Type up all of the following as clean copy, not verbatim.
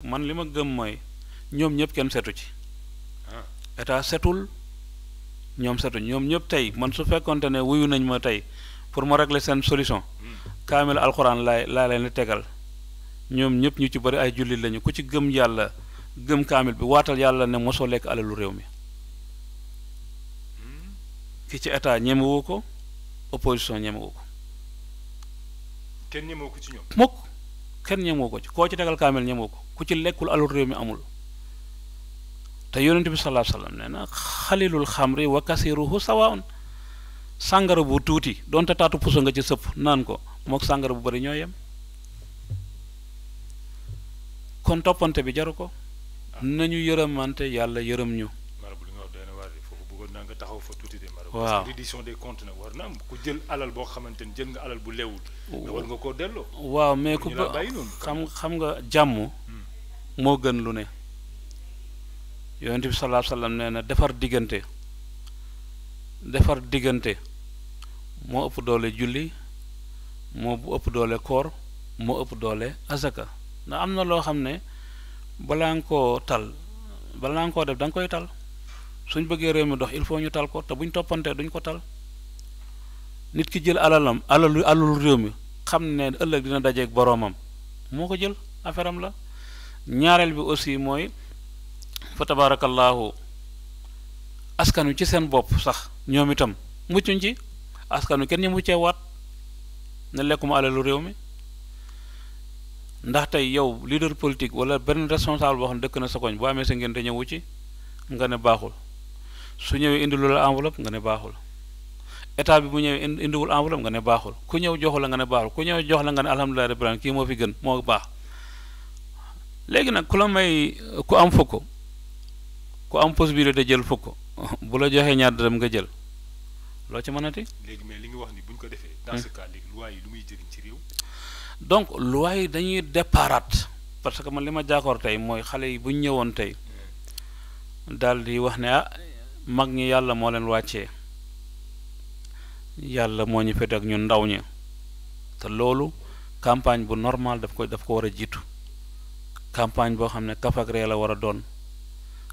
man li ma gëm mooy ñoom ñëpp kenn setu ci ah état setul ñoom setuñ ñoom ñëpp tey man su fekkonte ne wuyu nañ ma tey pour ma régler seen solution kaamil alxuraan laa leen di tegal ñoom ñëpp ñu ci bari ay jullit lañu ku ci gëm yàlla gëm kaamil bi waatal yàlla ne mosoo lekk alalu réew mi ki ci état ñemewu ko opposition ñemewu ko kenn ñemoo ko ci ñoom. mukk kenn ñemewu ko ci koo ci tegal kaamil ñemewu ko ku ci lekkul alalu réew mi amul te yonent bi sallallahu alayhi wasallam nee na xalilul xamri wa kasiruhu sawaun sàngara bu tuuti donte taatu puso nga ci sëpp naan ko mook sàngara bu bari ñoo yem kon toppante bi jaru ko nañu yërëmante yàlla yërëm ñu marabu li nga wax doy na waar de foofu bëggoon naa nga taxaw fa tuuti de marabu. waaw parce que reddition des comptes nag war na am ku jël alal boo xamante ni jël nga alal bu leewul. mais war nga koo delloo. waaw mais ku ñu la bàyyi noonu. xam nga jàmm moo gën lu ne yonent bi sallallahu alayhi wasallam nee na defar diggante moo ëpp doole julli moo bu ëpp doole koor moo ëpp doole azaka ndax am na loo xam ne balaa nga koo def da nga koy tal suñ bëggee réew mi dox il faut ñu tal ko te buñ toppantee duñ ko tal nit ki jël alalu réew mi xam ne ëllëg dina dajeeg boroomam moo ko jël affaire am la ñaareel bi aussi mooy fa tabarakallahu askan wi ci seen bopp sax ñoom itam muccuñ ci askan wi kenn ñu muccee waat ne lekkuma alalu réew mi ndax tey yow leader politique wala benn responsable boo xam ne dëkk na sa koñ boo amee sa ngénte ñëwu ci nga ne baaxul su ñëwee indi lu la enveloppe nga ne baaxul état bi bu ñëwee indiwul enveloppe nga ne baaxul ku ñëw joxu la nga ne baaxul ku ñëw jox la nga ne alhamdulilah rabbil alamin kii moo fi gën moo baax léegi nag ku la may ku am fukk ku am possibilité jël fukk bu la joxee ñaar dërëm nga jël loo ci mënati. léegi mais li nga wax ni bu ñu ko defee. dans ce cas léegi loi yi lu muy jëriñ ci réew. donc loi yi dañuy déparaat parce que man li ma jaakoor tey mooy xale yi bu ñu ñëwoon tey daal di wax ne ah mag ñi yàlla moo leen wàccee yàlla moo ñu fete ak ñun ndaw ñi te loolu campagne bu normal daf ko war a jiitu campagne boo xam ne kaf ak ree la war a doon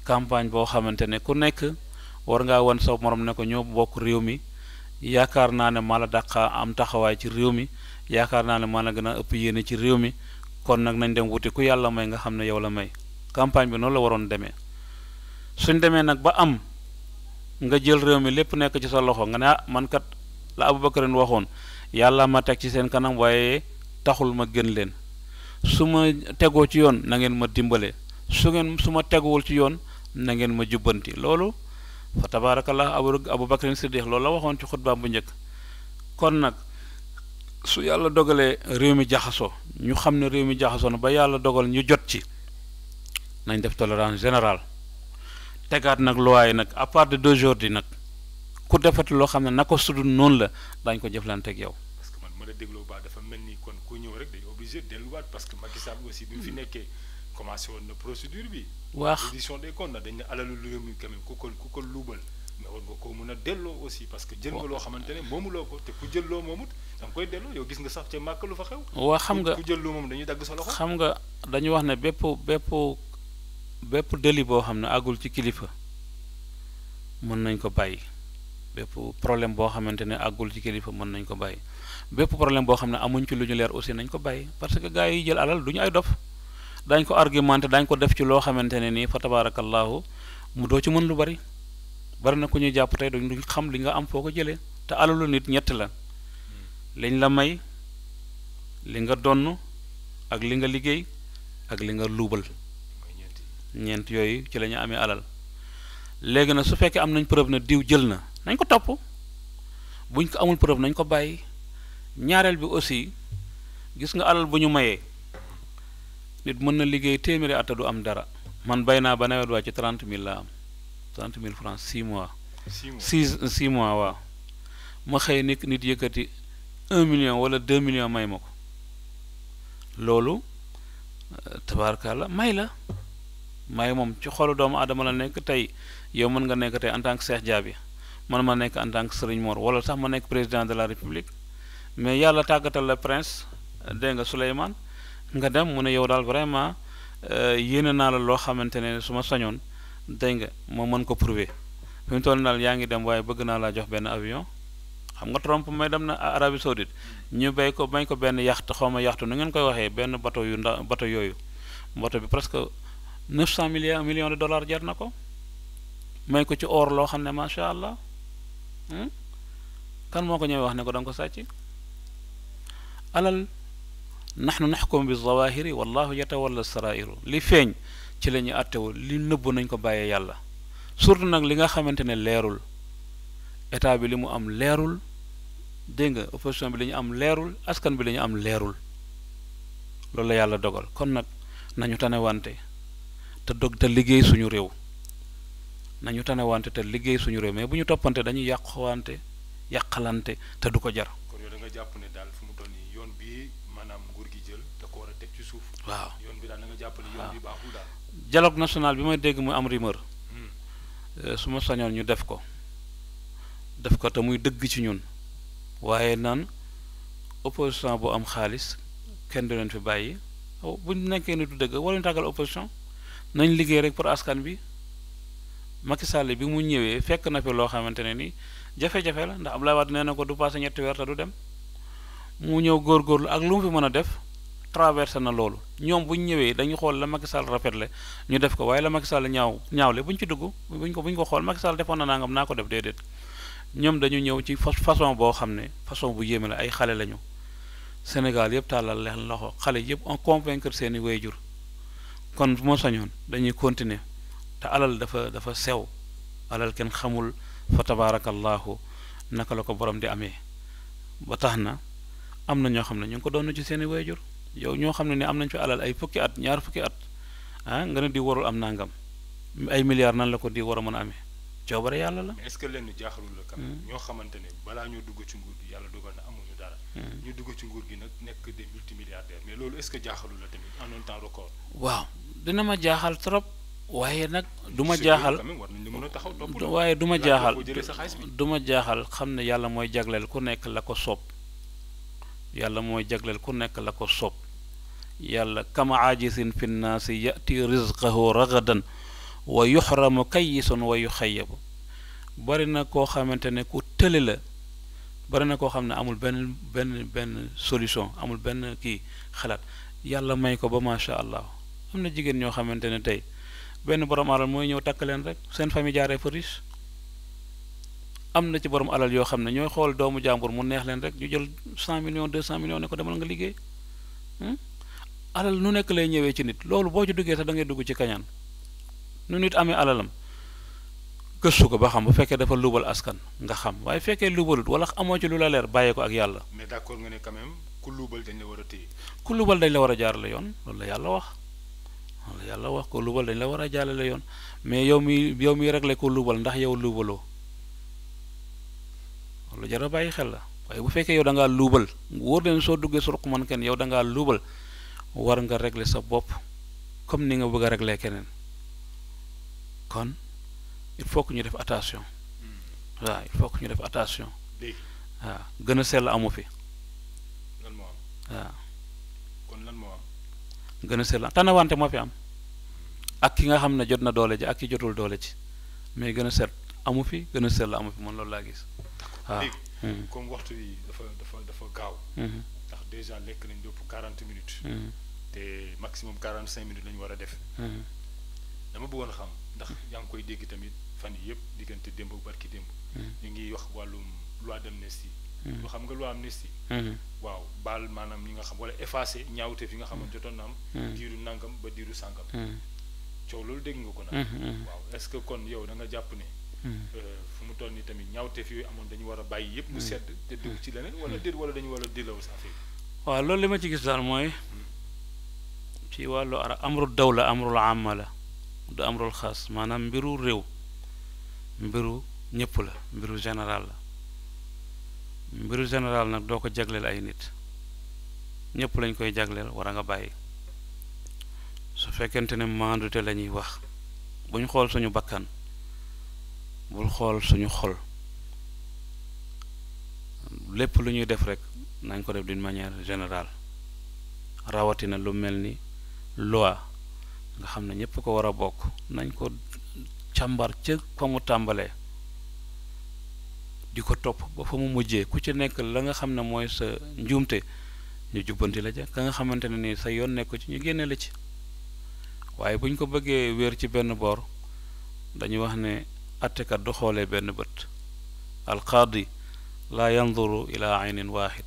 campagne boo xamante ne ku nekk war ngaa wan sa morom ne ko ñoo bokk réew mi yaakaar naa ne maa la dàqa am taxawaay ci réew mi yaakaar naa ne maa la gën a ëpp yéene ci réew mi kon nag nañ dem wuti ku yàlla may nga xam ne yow la may campagne bi noonu la waroon demee suñ demee nag ba am nga jël réew mi lépp nekk ci sa loxo nga ne ah man kat la Abubakarin waxoon yàlla ma teg ci seen kanam waaye taxul ma gën leen su ma tegoo ci yoon na ngeen ma dimbale su ma teguwul ci yoon na ngeen ma jubbanti loolu fa tabaarakallah Abubakarin Siddiq loolu la waxoon ci xutbaam bu njëkk kon nag su yàlla dogalee réew mi jaxasoo ñu xam ne réew mi jaxasoo na ba yàlla dogal ñu jot ci nañ def tolérance générale tegaat nag loi yi nag à part de 2 jours di nag ku defati loo xam ne na ko sudul noonu la daañu ko jëflante ak yow. parce que man ma la dégloo baax dafa mel ni kon ku ñëw rek day obligé delluwaat parce que Macky Sall aussi bi mu fi nekkee commencé woon na procédure bi. waa reddition des comptes dañ ne alalu réew mi quand même ku ko luubal mais war nga koo mën a delloo aussi parce que jël nga loo xamante ne moomuloo ko te ku jël loo moomut da nga koy delloo yow gis nga sax ca màkk lu fa xew. waa xam nga ku jël loo moom dañuy dagg sa loxo. xam nga dañu wax ne bépp délit boo xam ne àggul ci kilifa mën nañ ko bàyyi bépp problème boo xamante ne àggul ci kilifa mën nañ ko bàyyi bépp problème boo xam ne amuñ ci lu ñu leer aussi nañ ko bàyyi parce que gars yi jël alal du ñu ay dof dañ ko argumenté dañ ko def ci loo xamante ne nii fa tabarakallahu mu doo ci mën lu bari na ku ñuy jàpp tey duñ xam li nga am foo ko jëlee te alalu nit ñett la liñ la may li nga donn ak li nga liggéey ak li nga luubal ñeent yooyu ci la ñu amee alal léegi nag su fekkee am nañ preuve na diw jël na nañ ko topp buñ ko amul preuve nañ ko bàyyi ñaareel bi aussi gis nga alal bu ñu mayee nit mën na liggéey téeméeri at du am dara man bay naa ba nawet waa ci 30 000 laa am 30 000 francs 6 mois. 6 mois waaw ma xëy nit yëkkati 1 million wala 2 millions may ma ko loolu tabaarkalla may la may moom ci xolu doomu aadama la nekk tey yow mën nga nekk tey en tant que Cheikh Diaby man ma nekk en tant que Serigne Mor wala sax ma nekk président de la République mais yàlla tàggatal la prince dégg nga Souleymane nga dem mu ne yow daal vraiment yéene naa la loo xamante ne su ma sañoon dégg nga moo mën ko prouver fi mu toll daal yaa ngi dem waaye bëgg naa laa jox benn avion xam nga Trump may dem na Arabie Saoudite ñu may ko benn yacht xaw ma yaxtu nu ngeen koy waxee benn bateau yu ndaw bateau yooyu bateau bi presque 900 millions de dollars jar na ko may ko ci or loo xam ne macha allah kan moo ko ñëwee wax ne ko da nga ko sàcc alal nahnu naxkum bi zawahiri wallahu yatawalla sarairu li feeñ ci la ñuy àttewu li nëbb nañ ko bàyyee yàlla surtout nag li nga xamante ne leerul état bi li mu am leerul dégg nga opposition bi li ñu am leerul askan bi li ñu am leerul loolu la yàlla dogal kon nag nañu tanewante te liggéey suñu réew nañu tanewante te liggéey suñu réew mais bu ñu toppante dañuy yàqwante yàqalante te du ko jar. kon yow da nga jàpp ne daal fu mu toll nii yoon bi maanaam nguur gi jël da ko war a teg ci suuf. waaw yoon bi daal da nga jàpp ne yoon bi baaxul daal. dialogue national bi may dégg mu am rumeur su ma sañoon ñu def ko te muy dëgg ci ñun waaye naan opposition bu am xaalis kenn du leen fi bàyyi buñ nekkee ni du dëgg waruñu tàggal opposition nañ liggéey rek pour askan bi Macky Sall bi mu ñëwee fekk na fi loo xamante ne ni jafe-jafe la ndax Abdoulaye Wade nee na ko du passé ñetti weer te du dem mu ñëw góorgóorlu ak lu mu fi mën a def traversé na loolu ñoom bu ñu ñëwee dañu xool la Macky Sall rafetle ñu def ko waaye la Macky Sall ñaawle bu ñu ci dugg bu ñu ko xool Macky Sall defoon na nangam naa ko def déedéet ñoom dañu ñëw ci façon boo xam ne façon bu yéeme la ay xale lañu Sénégal yëpp tàllal leen loxo xale yëpp on convaincre seeni waajur kon bu ma sañoon dañuy continuer te alal dafa sew alal kenn xamul fa tabaarakallahu naka la ko borom di amee ba tax na am na ñoo xam ne ñu ngi ko doon ci seeni waajur yow ñoo xam ne ni am nañ fi alal ay fukki at ñaar fukki at nga ne di warul am nangam ay milliards nan la ko di war a mën a amee coobare yàlla la. mais est-ce que lenn jaaxalul la kam ñoo xamante ne balaa ñoo dugg ci nguur gi yàlla dogal na amuñu dara. ñu dugg ci nguur gi nag nekk des multimilliardaires mais loolu est-ce que jaaxalul la tamit en un temps record. waaw dina ma jaaxal trop waaye nag du ma jaaxal waaye du ma jaaxal xam ne yàlla mooy jagleel ku nekk la ko soob yàlla mooy jagleel ku nekk la ko soob yàlla kama aajisin fi nnaasi yati rizqahu ragadan wa yuxramu kayisun wa yuxayabu bari na koo xamante ne ku tële la bari na koo xam ne amul benn solution amul benn kii xalaat yàlla may ko ba macha allah am na jigéen ñoo xamante ne tey benn borom alal mooy ñëw takk leen rek seen famille jaaree fa riche am na ci borom alal yoo xam ne ñooy xool doomu jàmbur mu neex leen rek ñu jël 100 millions 200 millions ne ko demal nga liggéey alal nu nekk lay ñëwee ci nit loolu boo ci duggee sax da ngay dugg ci kañaan nu nit amee alalam gëstu ko ba xam bu fekkee dafa luubal askan nga xam waaye fekkee luubalut wala amoo ci lu la leer bàyyee ko ak yàlla. mais d'accord nga ne quand même ku luubal dañ la war a téye. ku luubal dañ la war a jaarale yoon loolu la yàlla wax loolu la yàlla wax ko luubal dañ la war a jaarale yoon mais yow mi réglé ko luubal ndax yow luubaloo loolu jar a bàyyi xel la waaye bu fekkee yow da ngaa luubal wóor leen soo duggee su ruq man kenn yow da ngaa luubal war nga régler sa bopp comme ni nga bëgg a régler keneen kon il faut que ñu def attention waaw il faut que ñu def attention waaw gën a sell amu fi lan moo am waaw kon lan moo am gën a sell tanawante moo fi am ak ki nga xam ne jot na doole ji ak ki jotul doole ji mais gën a sell amu fi gën a sell amu fi man loolu laa gis waaw comme waxtu yi dafa gaaw ndax déjà lekk nañ lépp 40 minutes te maximum 45 minutes la ñu war a def dama bëggoon xam ndax yaa ngi koy dégg tamit fan yi yëpp diggante démb ak barki démb ñu ngi wax wàllum loi d'amnistie lu xam nga loi amnistie waaw baal maanaam ñi nga xam wala effacé ñaawte fi nga xam ne jotoon na am diiru nangam ba diiru sàngam coow loolu dégg nga ko nag waaw est-ce que kon yow da nga jàpp ne fu mu toll nii tamit ñaawteef yooyu amoon dañu war a bàyyi yëpp mu sedd te dugg ci leneen wala déet wala dañu war a delloo sa affaire waaw loolu li ma ci gis daal mooy ci wàllu amru dawla amrul amma la du amrul xaas maanaam mbiru réew mbiru ñëpp la mbiru général la mbiru général nag doo ko jagleel ay nit ñëpp lañ koy jagleel war a nga bàyyi su fekkente ne maandute la ñuy wax bu ñu xool suñu bakkan bul xool suñu xol lépp lu ñuy def rek nañ ko def d'une manière générale rawatina lu mel ni loi nga xam ne ñépp ko war a bokk nañ ko càmbar ca fa mu tàmbalee di ko topp ba fa mu mujjee ku ci nekk la nga xam ne mooy sa njuumte ñu jubbanti la ca ka nga xamante ne ni sa yoon nekk ci ñu génne la ci waaye bu ñu ko bëggee wéer ci benn boor dañuy wax ne attekat du xoolee benn bët alqaadi laa yanzuru ila aynin waaxid